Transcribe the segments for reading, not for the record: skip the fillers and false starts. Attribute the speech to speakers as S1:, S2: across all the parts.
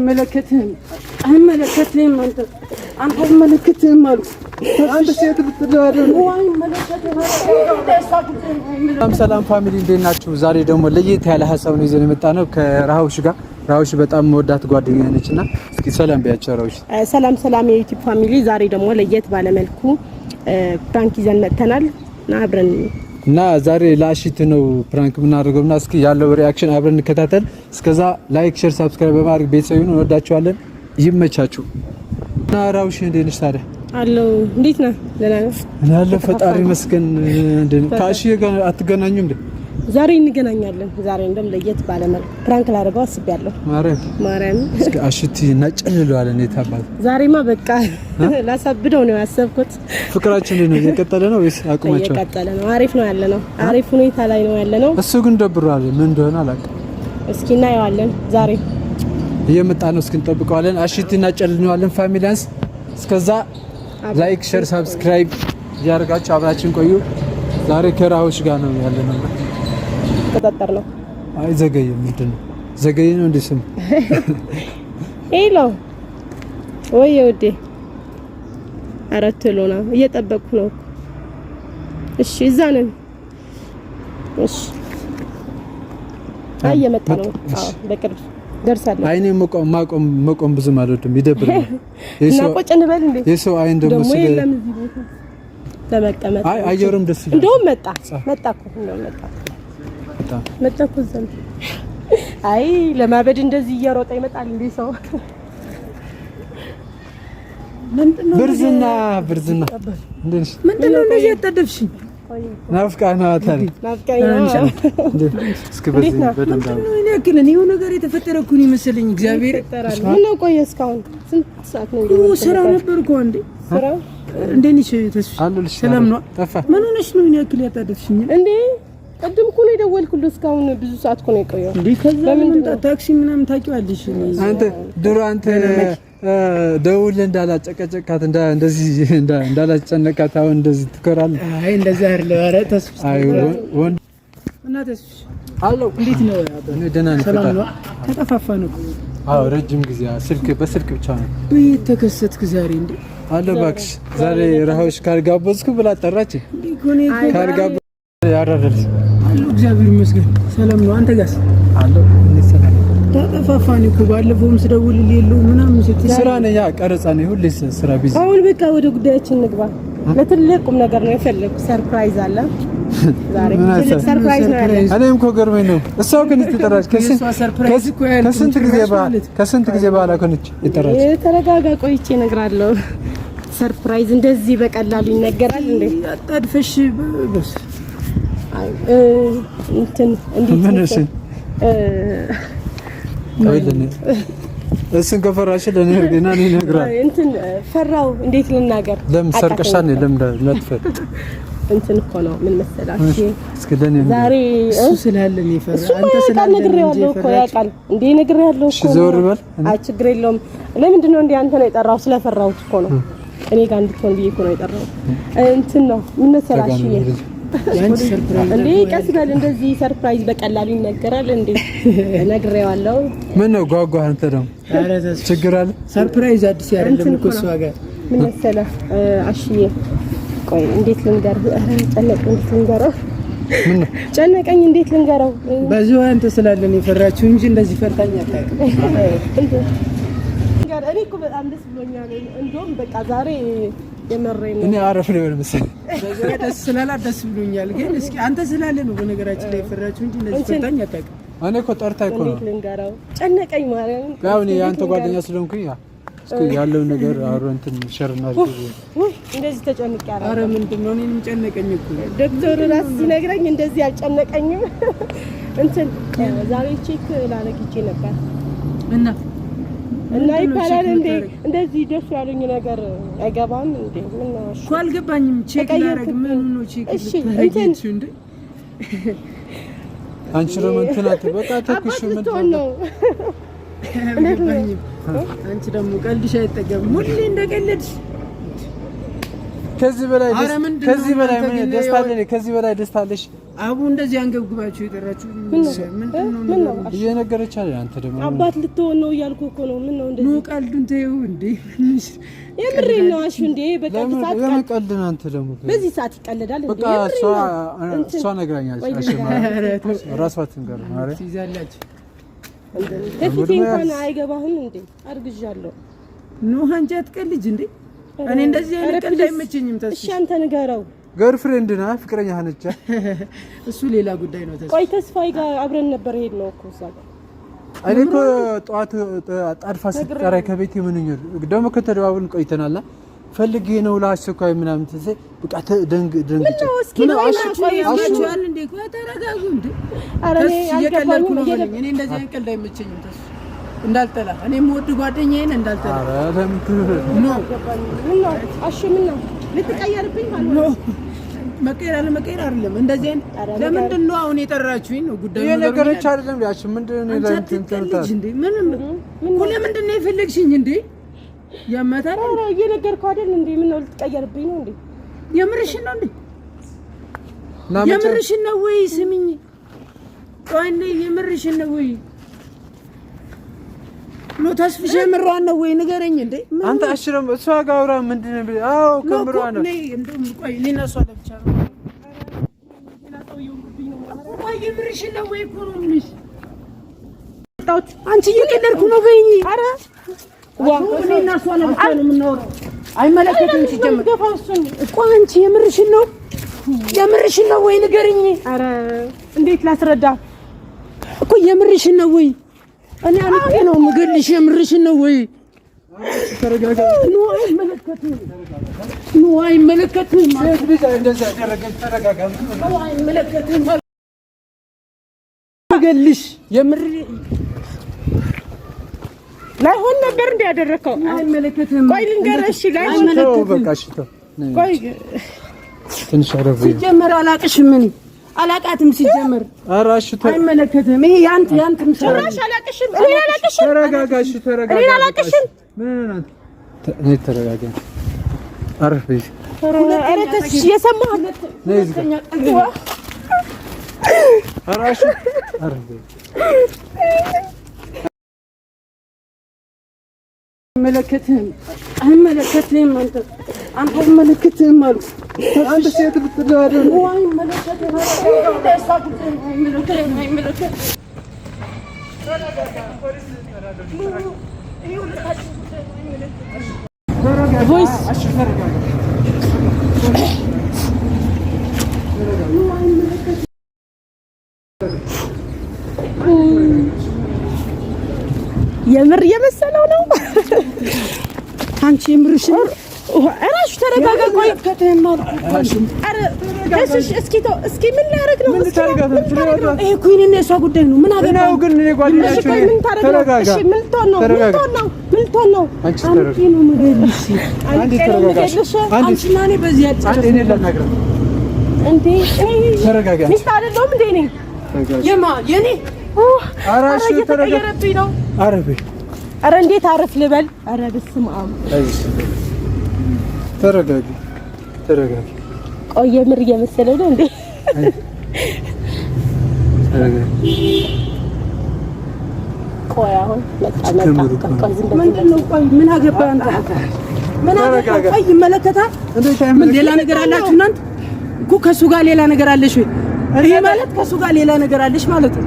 S1: አይመለከትህም፣ አይመለከትህም። አንተ አንተ አይመለከትህም አልኩ።
S2: አንተ ሴት ልትደባደብ ነው። ሰላም ሰላም family እንዴት ናችሁ? ዛሬ ደግሞ ለየት ያለ ሀሳብ ነው ይዘን የመጣ ነው ከራሁሽ ጋር። ራሁሽ በጣም መወዳት ጓደኛ ነች እና እስኪ ሰላም ቢያቸው ራሁሽ።
S3: ሰላም ሰላም የ YouTube family፣ ዛሬ ደግሞ ለየት ባለ መልኩ prank ይዘን መጥተናል እና አብረን
S2: እና ዛሬ ለአሺት ነው prank የምናደርገው እና እስኪ ያለው reaction አብረን እንከታተል። እስከዛ like፣ share፣ subscribe በማድረግ ቤተሰብ ይሁኑ። እንወዳችኋለን። ይመቻችሁ። እና ራሁሽ እንዴት ነሽ ታዲያ?
S3: አለው እንዴት ነህ? ደህና ነህ?
S2: እኔ አለሁ ፈጣሪ ይመስገን። እንዴት ነህ? ከአሺ ጋር አትገናኙም እንዴ?
S3: ዛሬ እንገናኛለን። ዛሬ እንደም ለየት ባለ መልኩ prank ላደርገው አስቤያለሁ።
S2: ማርያም
S3: ማርያም
S2: እስኪ አሽቲ እናጨልለዋለን። የት አባት
S3: ዛሬማ በቃ ላሳብደው ነው ያሰብኩት።
S2: ፍቅራችን እንዴት ነው? እየቀጠለ ነው ወይስ አቁማቸው?
S3: እየቀጠለ ነው። አሪፍ ነው ያለ ነው። አሪፍ ሁኔታ ላይ ነው ያለ ነው።
S2: እሱ ግን ደብሯል። ምን እንደሆነ አላውቅም።
S3: እስኪ እናየዋለን። ዛሬ
S2: እየመጣ ነው። እስኪ እንጠብቀዋለን። አሽቲ እናጨልለዋለን። ፋሚሊያንስ እስከዛ like፣ share፣ subscribe እያደረጋችሁ አብራችን ቆዩ። ዛሬ ከራሁሽ ጋር ነው ያለ ነው።
S3: ተቆጣጠር ነው።
S2: አይ ዘገየ። ምንድን ነው ዘገየ ነው እንዴ ስም?
S3: Hello ወይ ውዴ፣ ኧረ ቶሎ ና፣ እየጠበቅኩ ነው እኮ። እሺ እዛ ነን። እሺ አይ እየመጣ ነው። አዎ በቅርብ ደርሳለሁ።
S2: አይኔ መቆም ማቆም መቆም ብዙም አልወድም፣ ይደብረኛል።
S3: እና ቁጭ እንበል እንዴ?
S2: የሰው አይን ደግሞ
S3: ስለ የለም እዚህ ቦታ ለመቀመጥ።
S2: አይ አየሩም ደስ ይላል።
S3: እንደውም መጣ መጣ እኮ እንደውም መጣ መጣ እኮ እዛ ነው። አይ ለማበድ እንደዚህ እየሮጠ ይመጣል እንዴ ሰው?
S2: ብርዝና ብርዝና
S1: ምንድን ነው እንደዚህ ያጣደፍሽኝ?
S2: ናፍቃናታል። እስኪ በዚህ በደንብ
S1: እኔ ያክል እኔ የሆነ ነገር የተፈጠረ እኮ ነው የመሰለኝ። እግዚአብሔር
S3: ምነው ቆየ እስካሁን? ስንት ሰዓት ነው?
S1: ስራ ነበር እኮ አንዴ።
S3: ስራ
S1: እንዴት ነሽ ተስፍሽ? ሰላም ነው? ምን ሆነሽ ነው እኔ ያክል ያጣደፍሽኝ
S3: እንዴ? ቅድም እኮ ነው የደወልኩልህ። እስካሁን ብዙ ሰዓት እኮ ነው የቆየው።
S1: እንዴ ከዛ መምጣት ታክሲ ምናምን ታውቂዋለሽ።
S2: አንተ ድሮ አንተ ደውልህ እንዳላጨቀጨቃት እንደዚህ እንዳላጨነቃት አሁን እንደዚህ ትኮራለህ።
S1: አይ እንደዛ አይደለም። ኧረ ተስፍሽ
S2: አይ ወንድ
S1: እና ተስፍሽ
S2: አለው
S1: እንዴት ነው?
S2: እኔ ደህና ነኝ።
S1: ሰላም ነው? ተጠፋፋን እኮ።
S2: አዎ ረጅም ጊዜ ስልክ በስልክ ብቻ ነው።
S1: በየት ተከሰትክ ዛሬ እንዴ?
S2: አለ እባክሽ ዛሬ ረሃዎች ካልጋበዝኩ ብላ ጠራች። ካልጋበዝኩ ያራረልሽ
S1: አሉ። እግዚአብሔር ይመስገን ሰላም ነው። አንተ ጋርስ?
S2: አለው እኔ ሰላም
S1: ተጠፋፋን እኮ ባለፈውም ስደውልልህ የለውም ምናምን ስትል
S2: ስራ ነኝ፣ ቀረጻ ነኝ፣ ሁሌ ስራ busy።
S3: አሁን በቃ ወደ ጉዳያችን እንግባ። ለትልቅ ቁም ነገር ነው የፈለኩት። surprise አለ ዛሬ፣ ትልቅ surprise ነው ያለ።
S2: እኔም እኮ ገርመኝ ነው። እሷ እኮ ነች የጠራች። ከስንት ጊዜ በኋላ ከስንት ጊዜ በኋላ እኮ ነች የጠራች።
S3: ተረጋጋ፣ ቆይቼ እነግራለሁ። surprise እንደዚህ በቀላሉ ይነገራል እንዴ?
S1: አጣድፈሽ በስ
S3: እንትን እንዴት
S2: ምን እሺ እሱን ከፈራሽ ለኔ እርግና እኔ እነግራለሁ።
S3: እንትን ፈራው፣ እንዴት ልናገር?
S2: ለምን ሰርቀሻል? ለምን ለጥፈ
S3: እንትን እኮ ነው ምን መሰላችሁ፣
S2: እስኪ ለኔ
S3: ዛሬ
S1: እሱ ስላለ ነው የፈራ። አንተ ስላለ
S3: ነግሬዋለሁ እኮ ያውቃል እንዴ፣ ነግሬዋለሁ እኮ።
S2: ዞር በል።
S3: አይ ችግር የለውም። ለምንድን ነው እንዴ አንተ ነው የጠራው? ስለፈራሁት እኮ ነው። እኔ ጋር እንድትሆን ብዬ እኮ ነው የጠራሁት። እንትን ነው ምን መሰላችሁ እንዴ ቀስ በል። እንደዚህ surprise በቀላሉ ይነገራል እንዴ? ነግሬዋለሁ።
S2: ምን ነው ጓጓ? አንተ ደግሞ ችግር አለ።
S1: surprise አዲስ አይደለም እኮ እሷ ጋር
S3: ምን መሰለህ አሽዬ፣ ቆይ እንዴት ልንገርህ? ኧረ ጨነቀኝ። እንዴት ልንገረው? ጨነቀኝ። እንዴት ልንገረው?
S1: በዚሁ አንተ ስላለን የፈራችሁ እንጂ እንደዚህ ፈርታኝ አታውቅም።
S3: እኔ እኮ በጣም ደስ ብሎኛል። እንደውም በቃ ዛሬ የመረኝ ነው።
S2: እኔ አረፍ ነው መሰለኝ።
S1: ደስ ስላላት ደስ ብሎኛል። ግን እስኪ አንተ ስላለ ነው በነገራችን ላይ የፈራችሁ እንጂ እንደዚህ ፈርታኝ አታውቅም።
S2: እኔ እኮ ጠርታ እኮ ነው።
S3: እንዴት ልንገረው? ጨነቀኝ። ማርያም
S2: ያው እኔ የአንተ ጓደኛ ስለሆንኩኝ ያ እስኪ ያለውን ነገር አብረን እንትን share እናድርግ።
S3: ውይ እንደዚህ ተጨንቄ አላውቅም።
S1: ኧረ ምንድን ነው እኔንም ጨነቀኝ እኮ
S3: ዶክተሩ እራሱ ሲነግረኝ እንደዚህ አልጨነቀኝም። እንትን ዛሬ check ላደርግ ሂጄ ነበር
S1: እና
S3: እና ይባላል እንዴ እንደዚህ ደስ ያሉኝ ነገር አይገባም እንዴ? ምን ነው
S1: እኮ አልገባኝም። check ላደርግ ምን ነው check
S3: እሺ እንትን
S1: እንዴ
S2: አንቺ ደግሞ እንትን አትበል። በቃ ተኩሽ
S3: ምንድን ነው
S1: አልገባኝም። አንቺ ደግሞ ቀልድሽ አይጠገብም። ሁሌ እንደቀለድሽ
S2: ከዚህ በላይ ከዚህ በላይ ምን ደስታ አለ? ከዚህ በላይ ደስታ አለሽ?
S1: አቡ እንደዚህ አንገብግባችሁ የጠራችሁ ምንድን ነው?
S2: እየነገረች አለ። አንተ ደግሞ
S3: አባት ልትሆን ነው እያልኩ እኮ ነው። ምን ነው እንደዚህ
S1: ነው? ቀልዱን ተይው እንዴ!
S3: የምሬን ነው አሹ። እንዴ በቃ ሰዓት
S2: ለምን ቀልድ ነው? አንተ ደግሞ
S3: በዚህ ሰዓት ይቀልዳል እንዴ?
S2: በቃ እሷ ነግራኛለች። ራሷ ትንገር ማለት
S1: ትይዛላችሁ።
S3: በፊቴ እንኳን አይገባህም እንዴ? አርግዣለሁ።
S1: No አንቺ አትቀልጅ እንዴ! እኔ እንደዚህ አይነት ቀልድ አይመቸኝም። ተስፋ
S3: እሺ፣ አንተ ንገረው።
S2: Girlfriend ና ፍቅረኛ ነች።
S1: እሱ ሌላ ጉዳይ ነው። ተስፋ
S3: ቆይ፣ ተስፋዬ ጋር አብረን ነበር ሄድ ነው እኮ እዛ ጋር።
S2: እኔ እኮ ጠዋት ጣድፋ ስትጠራኝ ከቤት የምንኝል ደግሞ ከተደዋወልን ቆይተናል። ፈልጌ ነው ለአስቸኳይ ምናምን ትዝ በቃ ደንግ ደንግ
S3: እስኪ ነው
S1: አሹ እንዴ? ቆይ ተረጋጉ እንዴ! ኧረ እኔ እየቀለድኩ ነው። እኔ እንደዚህ አይነት ቀልድ አይመቸኝም። ተስፋ እንዳልጠላ እኔ የምወድ ጓደኛዬን እንዳልጠላ።
S2: ኧረ ለምን
S1: No
S3: አሹ ምን ነው ልትቀየርብኝ?
S1: No መቀየር አለ መቀየር አይደለም። እንደዚህ አይነት ለምንድን ነው አሁን የጠራችሁኝ? ነው ጉዳዩ
S2: የነገረች አይደለም። ያቺ ምንድን ነው
S1: እንዴ? ምንም እኮ ለምንድን ነው የፈለግሽኝ እንዴ? ያማታል።
S3: ኧረ እየነገርኩህ አይደል እንዴ? ምን ነው ልትቀየርብኝ ነው እንዴ?
S1: የምርሽን ነው እንዴ? የምርሽን ነው ወይ? ስሚኝ ቆይ፣ የምርሽን ነው ወይ? No ተስፍሽ የምሯን ነው ወይ ንገረኝ። እንዴ
S2: አንተ አሽረም እሷ ጋር አውራ። ምንድን ነው? አዎ ከምሯ ነው።
S1: እንደውም ቆይ እኔና እሷ ለብቻ ነው። ቆይ የምርሽን ነው ወይ እኮ ነው የምልሽ። አንቺ እየቀለድኩ ነው በይኝ።
S3: ኧረ
S1: እኔና እሷ ለብቻ ነው የምናወራው። አይመለከትም ሲጀምር እኮ አንቺ የምርሽን ነው የምርሽን ነው ወይ ንገረኝ።
S3: ኧረ እንዴት ላስረዳ
S1: እኮ የምርሽን ነው ወይ? እኔ አንቄ ነው የምገልሽ። የምርሽን ነው ወይ? No አይመለከትም። No አይመለከትም። አይመለከትም። የምገልሽ የምር
S3: ላይሆን ነበር እንደ ያደረከው።
S1: አይመለከትም።
S3: ቆይ ልንገርህ። እሺ ላይሆን
S2: በቃ እሺ፣ ተው
S3: ቆይ
S2: ትንሽ አረፍ
S1: ሲጀመር አላቅሽም እኔ አላቃትም ሲጀመር።
S2: ኧረ እሺ ተው፣
S1: አይመለከትም። ይሄ ያንተ ያንተም ስራ
S3: ጭራሽ አላቅሽም። እኔን አላቅሽም።
S2: ተረጋጋ። እሺ ተረጋጋ።
S3: እኔን አላቅሽም።
S2: ምን ነይ ተረጋጋ። አረፍ በይ።
S3: ኧረ ተስፍሽ እየሰማህ
S2: ነይ እዚህ ጋር። ኧረ እሺ አረፍ በይ።
S1: አይመለከትህም፣ አይመለከትህም። አንተ አንተ አይመለከትህም አሉ።
S2: አንተ ሴት ልትደባደብ ነው።
S1: አይመለከትህም። አይመለከትህም።
S3: የምር የመሰለው ነው።
S1: አንቺ የምርሽ ነው?
S3: እራሱ ተረጋጋ። ቆይ ኧረ እሺ፣ እስኪ ተው፣ እስኪ ምን ላደርግ ነው?
S2: ምን ታደርጋለህ?
S1: ይሄ እኮ የእኔና የእሷ ጉዳይ ነው። ምን አገባኝ?
S2: ነው ግን እኔ ጓደኛችሁ
S3: እሺ፣ ቆይ ምን ታደርግ ነው?
S2: ተረጋጋ።
S3: እሺ፣ ምን ልትሆን ነው? ምን
S2: ተረጋጋ።
S3: ልትሆን ነው? ምን ልትሆን ነው?
S2: አንቺ
S1: አንቺ
S2: ተረጋጋ።
S1: ነው የምገልሽ።
S2: አንዴ ተረጋጋ። አንዴ
S1: አንቺና እኔ በዚህ
S2: አንዴ
S1: አጨረስን።
S2: እኔን ላናግራት።
S3: እንዴ እኔ
S2: ተረጋጋ።
S3: ሚስት አይደለሁም እንዴ እኔ?
S2: ተረጋጋ።
S1: የማ የኔ
S2: ኧረ
S3: ኧረ
S2: እሺ ተረጋጋ።
S3: እየተቀየረብኝ ነው።
S2: አረፍ በይ።
S3: ኧረ እንዴት አረፍ ልበል? ኧረ በስመ አብ።
S2: አይዞሽ። ተረጋጊ፣ ተረጋጊ፣
S3: ቆይ የምር እየመሰለው ነው እንዴ?
S2: ተረጋጊ።
S3: ቆይ አሁን መጣ መጣ።
S2: ከምሩ እኮ
S3: ቆይ ዝም በል
S1: ምንድን ነው? ቆይ ምን አገባህ አንተ? ምን አገባህ?
S2: ተረጋጋ።
S1: ቆይ ይመለከታል።
S2: እንዴት
S1: ምን ሌላ ነገር አላችሁ እናንተ? እኮ ከእሱ ጋር ሌላ ነገር አለሽ ወይ? ይሄ ማለት ከእሱ ጋር ሌላ ነገር አለሽ ማለት ነው።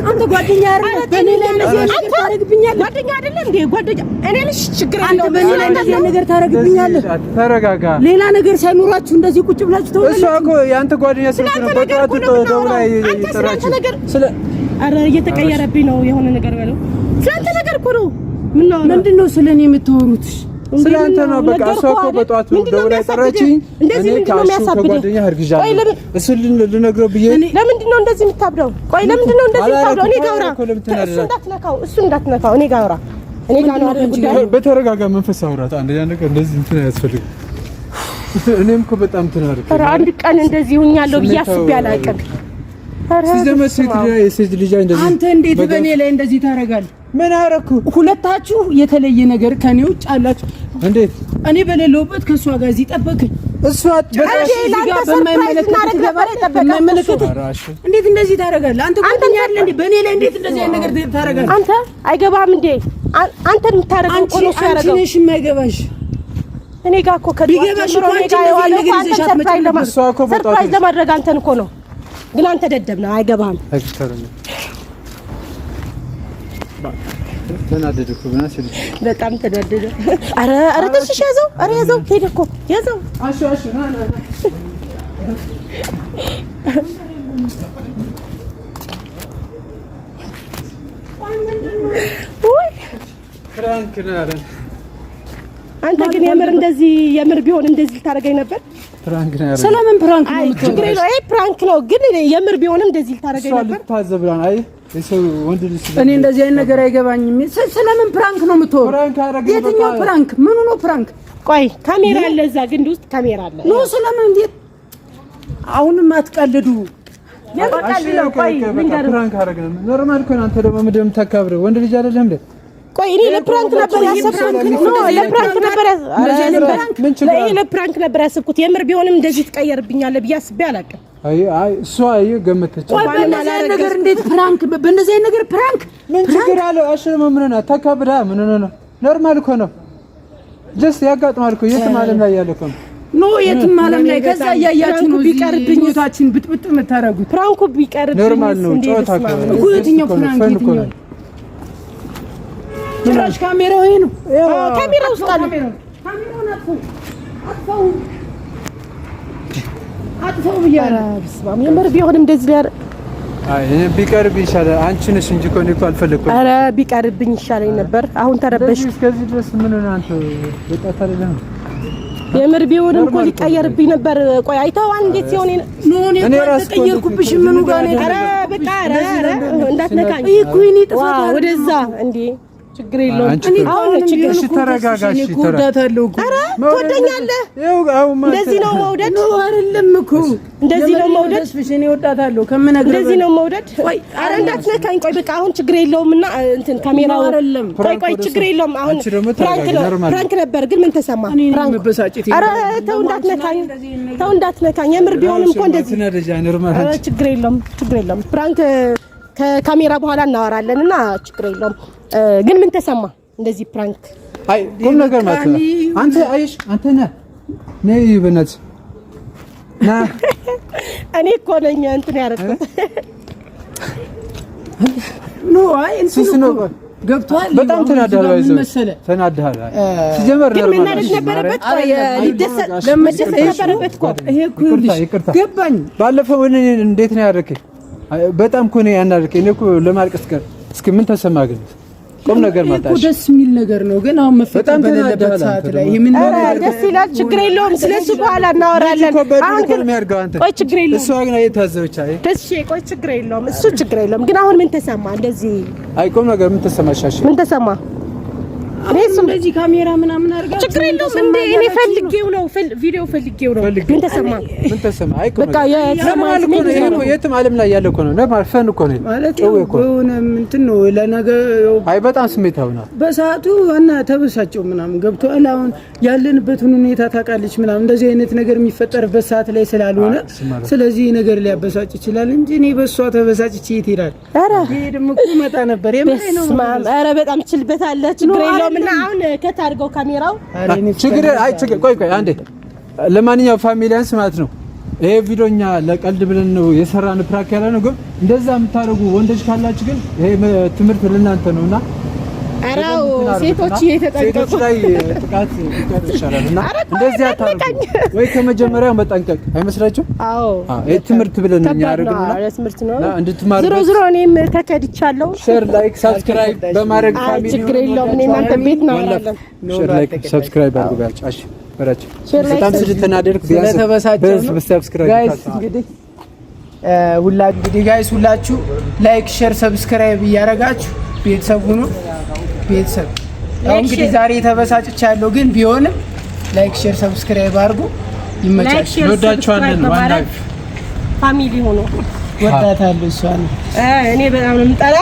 S1: አንተ ጓደኛ አይደለ? በእኔ ላይ እንደዚህ አይነት ነገር ታደርግብኛለህ?
S3: ጓደኛ አይደለ እንዴ? ጓደኛ እኔ ልሽ ችግር
S1: አንተ
S3: የለውም።
S1: በእኔ ላይ እንደዚህ አይነት ነገር ታደርግብኛለህ?
S2: ተረጋጋ።
S1: ሌላ ነገር ሳይኖራችሁ እንደዚህ ቁጭ ብላችሁ
S2: እሷ
S1: ተወራላችሁ?
S2: እኮ የአንተ ጓደኛ ስለሆነ
S3: ስላንተ ነገር
S2: በጠዋቱ
S3: እኮ ነው
S2: ደውላ
S3: የምናወራው። አንተ ስላንተ
S2: የጠራችው።
S3: ነገር
S2: ስለ
S3: ኧረ እየተቀየረብኝ ነው። የሆነ ነገር በለው። ስላንተ ነገር እኮ ነው የምናወራው።
S1: ምንድን ነው ስለ እኔ የምታወሩት?
S2: ስለ አንተ ነው። በቃ እሷ እኮ በጠዋቱ ደውላ የጠራችኝ
S3: እንደዚህ
S2: እኔ
S3: ምንድን ነው
S2: ከአሹ
S3: የሚያሳብደው?
S2: ከጓደኛ አርግዣለሁ።
S3: ቆይ ለምን
S2: እሱን ልነግረው ብዬ
S3: ለምንድን ነው እንደዚህ የምታብደው? ቆይ ለምንድን ነው እንደዚህ የምታብደው? እኔ ጋር አውራ።
S2: አላደረኩም። ለምን
S3: እሱ
S2: ትናደዳለህ?
S3: እንዳትነካው፣ እሱ እንዳትነካው። እኔ ጋር አውራ። እኔ ጋር ነው አይደል ጉዳዩ።
S2: በተረጋጋ መንፈስ አውራት። አንደኛ ነገር እንደዚህ እንትን አያስፈልግም። እኔም እኮ በጣም እንትን አድርጌ
S3: ኧረ አንድ ቀን እንደዚህ ሁኛለሁ ብዬ አስቤ አላውቅም። ኧረ
S2: ሲጀመር ሴት ልጅ የሴት ልጅ እንደዚህ
S1: አንተ እንዴት በእኔ ላይ እንደዚህ ታደርጋለህ?
S2: ምን አደረኩ?
S1: ሁለታችሁ የተለየ ነገር ከኔ ውጭ አላችሁ።
S2: እንዴት
S1: እኔ በሌለሁበት ከእሷ ጋር እዚህ ጠበቅኝ።
S2: እሷ
S1: በማይመለከት እንዴት እንደዚህ ታደርጋለህ? አንተ ጓደኛ አይደል እንዴ? በእኔ ላይ እንዴት እንደዚህ አይነት ነገር ታደርጋለህ?
S3: አንተ አይገባህም እንዴ? አንተ የምታደርገው እኮ ነው እሱ ያደረገው።
S1: አንቺ ነሽ የማይገባሽ።
S3: እኔ ጋር እኮ
S1: ቢገባሽ እኮ አንቺ እንደዚህ ነገር ይዘሽ አትመጭም ነበር።
S3: surprise ለማድረግ አንተን እኮ ነው። ግን አንተ ደደብ ነህ፣ አይገባህም።
S2: ተናደደ እኮ
S3: በጣም ተናደደ። ኧረ ኧረ ተሽሽ ያዘው፣ ኧረ ያዘው፣ ሄደ እኮ ያዘው።
S2: አሹ አሹ ና ና prank ነው ያለን።
S3: አንተ ግን የምር እንደዚህ የምር ቢሆን እንደዚህ ልታደርገኝ ነበር?
S2: prank ነው ያለን።
S1: ስለምን prank ነው?
S3: ችግር የለውም። አይ prank ነው ግን የምር ቢሆንም እንደዚህ ልታደርገኝ ነበር?
S2: አይ
S1: እኔ እንደዚህ አይነት ነገር አይገባኝም። ስለምን prank ነው የምትወሩ? የትኛው prank? ምኑ ነው prank?
S3: ቆይ ካሜራ አለ እዛ ግንድ ውስጥ ካሜራ አለ።
S1: No ስለምን እንዴት? አሁንም አትቀልዱ።
S2: prank አደረግን። Normal እኮ ነው። አንተ ደግሞ ምንድን ነው የምታካብረው? ወንድ ልጅ አይደለም እንዴ?
S3: ቆይ እኔ ለ prank ነበር ያሰብኩት። No ለ prank ነበር ለ prank ነበር ያሰብኩት። የምር ቢሆንም እንደዚህ ትቀየርብኛለህ ብዬ አስቤ አላውቅም።
S2: አይ አይ እሷ አይ ገመተች።
S1: ቆይ በእንደዚህ አይነት ነገር እንዴት prank? በእንደዚህ አይነት ነገር prank
S2: ምን ችግር አለው? እሺ ምን ሆነ? ተካብዳ ምን ሆነ ነው? Normal እኮ ነው። Just ያጋጥማል እኮ የትም ዓለም ላይ ያለ እኮ ነው።
S1: No የትም ዓለም ላይ ከዛ እያያችሁ ነው ቢቀርብኝ ህይወታችን ብጥብጥ የምታደርጉት።
S3: Prank ኡ ቢቀርብኝ
S2: Normal ነው። ጨዋታ
S1: እኮ የትኛው prank? የትኛው ጭራሽ ካሜራው ይሄ ነው።
S3: ካሜራ ውስጥ አለ።
S1: ካሜራውን አጥፈው አጥፈው አጥፈው ብያለሁ።
S3: በስመ አብ የምር ቢሆንም እንደዚህ ሊያደርግ
S2: አይ ቢቀርብ ይሻላል። አንቺ ነሽ እንጂ እኮ እኔ እኮ አልፈለኩም።
S3: ኧረ ቢቀርብኝ ይሻለኝ ነበር። አሁን ተረበሽ።
S2: እስከዚህ ድረስ ምን ሆነህ አንተ ወጣት አይደለህም?
S3: የምር ቢሆንም እኮ ሊቀየርብኝ ነበር። ቆይ አይተኸዋል እንዴት ሲሆን?
S1: No እኔ እኮ አልተቀየርኩብሽም። ምኑ ጋር ነው?
S3: ኧረ በቃ ኧረ እንዳትነካኝ።
S1: ይሄ እኮ የእኔ ጥፋት
S3: ወደዛ እንዴ ችግር የለውም።
S1: አሁን ችግር
S2: እሺ፣ ተረጋጋሽ።
S1: እወዳታለሁ እኮ።
S3: ኧረ ትወደኛለህ? እንደዚህ ነው መውደድ?
S1: No አይደለም እኮ
S3: እንደዚህ ነው መውደድ።
S1: እኔ እወዳታለሁ ከምነግርህ
S3: እንደዚህ ነው መውደድ። ኧረ እንዳትነካኝ። ቆይ በቃ አሁን ችግር የለውም እና እንትን ካሜራው
S1: አይደለም።
S3: ቆይ ቆይ ችግር የለውም። አሁን prank ነው prank ነበር፣ ግን ምን ተሰማ? Prank። ኧረ ተው እንዳትነካኝ፣ ተው እንዳትነካኝ። የምር ቢሆንም እኮ እንደዚህ ችግር የለውም፣ ችግር የለውም። Prank ከካሜራ በኋላ እናወራለን እና ችግር የለውም። ግን ምን ተሰማ እንደዚህ prank?
S2: አይ ቁም ነገር ማለት ነው። አንተ አይሽ አንተ ነህ ነይ በእናትህ ና።
S3: እኔ እኮ ነኝ እንትን ያደረኩት።
S1: No አይ እንትን ነው ገብቷል።
S2: በጣም ተናደሃል። ባይዘው ተናደሃል። ሲጀመር
S3: ግን መናደድ ነበረበት። ቆይ ሊደሰት ለመደሰት ነበረበት እኮ
S1: ይሄ እኮ ገባኝ።
S2: ባለፈው እኔ እንዴት ነው ያደረከኝ? በጣም እኮ ነው ያናደርከኝ። እኔ እኮ ለማልቀስ ቀር እስኪ ምን ተሰማ ግን? ቁም ነገር ማጣሽ
S1: እኮ ደስ የሚል ነገር ነው፣ ግን አሁን መፈጠር በሌለበት ሰዓት ላይ ይሄ ምን
S3: ደስ ይላል። ችግር የለውም። ስለሱ በኋላ እናወራለን። አሁን ግን ቆይ ችግር የለውም።
S2: እሷ ግን እየታዘበች አይ
S3: ደስ ቆይ ችግር የለውም። እሱ ችግር የለውም። ግን አሁን ምን ተሰማ እንደዚህ?
S2: አይ ቁም ነገር ምን ተሰማሽ? እሺ
S3: ምን ተሰማ?
S1: እኔ እሱም እንደዚህ ካሜራ ምናምን አድርጋ
S3: ችግር የለውም። እንደ እኔ ፈልጌው ነው ቪዲዮ ፈልጌው ነው። ምን ተሰማ?
S2: ምን ተሰማ? አይ
S3: በቃ
S2: የተሰማ የትም ዓለም ላይ ያለ እኮ ነው። Normal fun እኮ ነው
S1: ማለት የሆነ እንትን ነው ለነገ።
S2: አይ በጣም ስሜታዊ ናት
S1: በሰዓቱ እና ተበሳጨው ምናምን ገብቶሃል። አሁን ያለንበትን ሁኔታ ታውቃለች ምናምን እንደዚህ አይነት ነገር የሚፈጠርበት ሰዓት ላይ ስላልሆነ ስለዚህ ነገር ሊያበሳጭ ይችላል እንጂ እኔ በእሷ ተበሳጭቼ የት ይሄዳል?
S3: ኧረ
S1: ይሄድም እኮ መጣ ነበር።
S3: ኧረ በጣም ችልበታለህ። ችግር የለውም። እና አሁን cut አድርገው ካሜራው
S2: ችግር አይ ችግር ቆይ ቆይ አንዴ። ለማንኛውም ፋሚሊያንስ ማለት ነው ይሄ ቪዲዮ እኛ ለቀልድ ብለን ነው የሰራን prank ያለ ነው። ግን እንደዛ የምታደርጉ ወንዶች ካላችሁ ግን ይሄ ትምህርት ለእናንተ ነውና
S3: ኧረ ሴቶች እየተጠንቀቁ
S2: ሴቶች ላይ ጥቃት ቢቀር ይሻላል እና እንደዚህ አታርጉ ወይ ከመጀመሪያው መጠንቀቅ አይመስላችሁም?
S3: አዎ
S2: ይሄ ትምህርት ብለን ነው እኛ ያደረግነው
S3: ትምህርት ነው
S2: እንድትማሩ።
S3: ዞሮ ዞሮ እኔም ተከድቻለሁ።
S2: Share፣ like፣ subscribe በማድረግ family
S3: ችግር የለውም። እኔ እናንተ ቤት እናወራለን።
S2: Share፣ like፣ subscribe አድርጉ። ባያችሁ እሺ በራችሁ በጣም ስለተናደድኩ ቢያንስ subscribe
S1: Guys እንግዲህ ሁላ እንግዲህ guys ሁላችሁ like፣ share፣ subscribe እያደረጋችሁ ቤተሰብ ሁኑ። ቤተሰብ አሁን እንግዲህ ዛሬ ተበሳጭቻለሁ፣ ግን ቢሆንም like share subscribe አድርጉ። ይመቻችሁ።
S2: እንወዳችኋለን። ዋና
S3: Family ሆኖ
S1: ወዳታለሁ እሷን
S3: እኔ በጣም ነው የምጠላ።